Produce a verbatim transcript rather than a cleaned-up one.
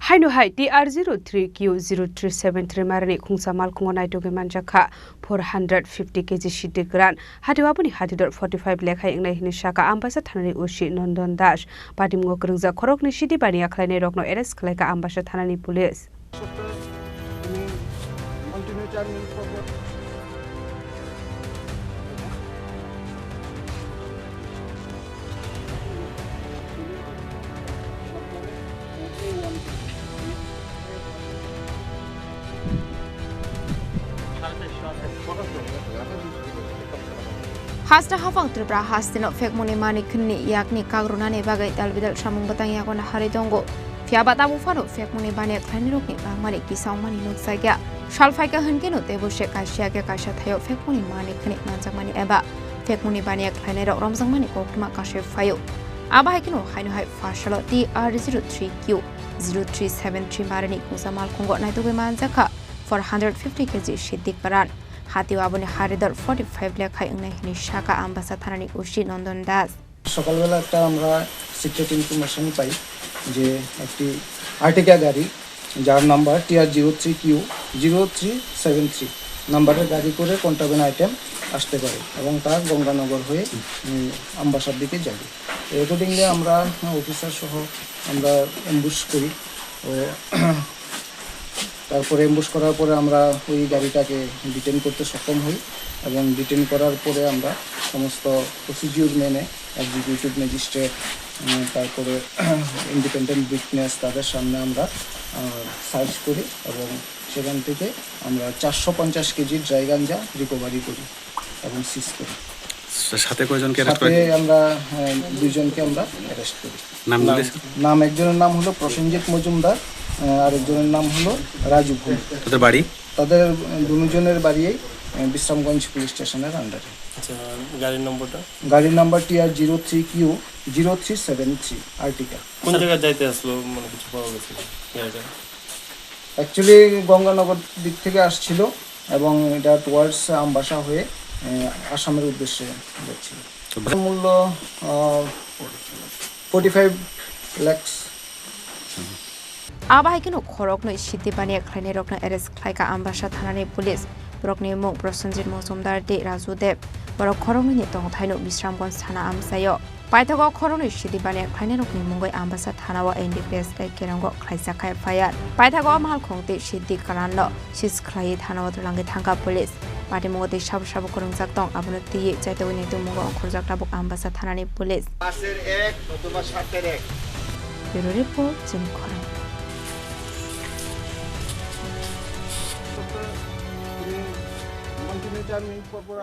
Haino hai T R zero three Q zero three seven three marini khungsa malkhungo naitugwi manjakha four hundred fifty K G siddi kwran. Hatio aboni hatidor forty five lekhai wngnai hwnwi sakha Ambasa thanani O C Nondon Das. Patimungo kwrwngjak khoroknwi siddi baniya khlainairokno arrest khlaikha Ambasa thanani police. Hasta haphang Tripura hasteno phekmungni manik khwnni yakni kagrunani bagwi dalbidal samung bwtang yago naharwi tongo. Phiya ba tabuk phano phekmungni baniya khlainirokni bangmani kisa wngmani nukjakya. Sal phaikha hwnkhe no teibo se kaisa ya khe kaisa thaio phekmungni manik khwnwi manjakmani eba phekmungni baniya khlainairok romjakmani koktwma kasui phaio. Abo hai kheno haino hai pharsalo T R zero three Q zero three seven three marini khungsa malkhungo naitugwi manjakha four hundred fifty K G siddi kwran. Hatio aboni haridor forty five lekhai wngnai hwnwi sakha Ambasa thanani O C Nondon Das. সকালবেলা একটা আমরা secret information পাই যে একটি আর্টিকা গাড়ি, যার number T R zero three Q zero three seven three নাম্বারের গাড়ি করে কন্ট্রাব্যান্ড আইটেম আসতে পারে এবং তা গঙ্গানগর হয়ে, উম, আমবাসার দিকে যাবে। অ্যাকর্ডিংলি আমরা অফিসার সহ আমরা অ্যাম্বুশ করি। ও তারপরে অ্যাম্বুশ করার পরে আমরা ওই গাড়িটাকে ডিটেন করতে সক্ষম হই এবং ডিটেন করার পরে আমরা সমস্ত প্রসিডিউর মেনে এক্সিকিউটিভ ম্যাজিস্ট্রেট, উম, তারপরে ইন্ডিপেন্ডেন্ট উইটনেস, তাদের সামনে আমরা, আহ, সার্চ করি এবং সেখান থেকে আমরা চারশো পঞ্চাশ কেজি ড্রাই গাঞ্জা রিকভারি করি এবং সিজ করি। সাথে কয়জনকে অ্যারেস্ট সাথে করেন? আমরা, আহ, দুইজনকে আমরা অ্যারেস্ট করি। নাম নাম, বলেছে? নাম, একজনের নাম হলো প্রসেনজিৎ মজুমদার, আহ, আরেকজনের নাম হলো রাজু ভৌমিক। তাদের বাড়ি? তাদের, আহ, দুজনের বাড়ি এই, আহ, বিশ্রামগঞ্জ পুলিশ স্টেশনের আন্ডারে। আচ্ছা, গাড়ির নম্বরটা? গাড়ির number T R zero three Q zero three seven three আর্টিকা। কোন জায়গায় যাইতে আসলো, মানে কিছু পাওয়া গেছে গাড়িটা? অ্যাকচুয়ালি গঙ্গানগর দিক থেকে আসছিল এবং এটা টুয়ার্ডস আমবাসা হয়ে, আহ, আসামের উদ্দেশ্যে যাচ্ছিল। তো ভাই- মূল্য, uh, forty five lakhs. Abo hai kheno khoroknwi siddi baniya khlainairokno arrest khlaikha Ambasa thanani police. Borokni mung Prosenjit Mojumdar tei Raju Deb. Borok khoroknwini tongthaino Bisramganj thana amchaio. Paithago khoroknwi siddi baniya khlainairokni mungwi Ambasa thanao N D P S tei Kerongo khlaijak kha F I R. Paithago malkhung tei siddi kwranno seize khlaiwi thanao twlangwi thangkha police. Patimungo tei sabo sabo kwrwngjak tong, abono twiwi chaitogwi naitukmungo ongkhorjak tabuk Ambasa thanani police. পাঁচের এক নতুবা সাতের এক। Bureau report, Chini Khorang. Continue চার মিনিট পর পর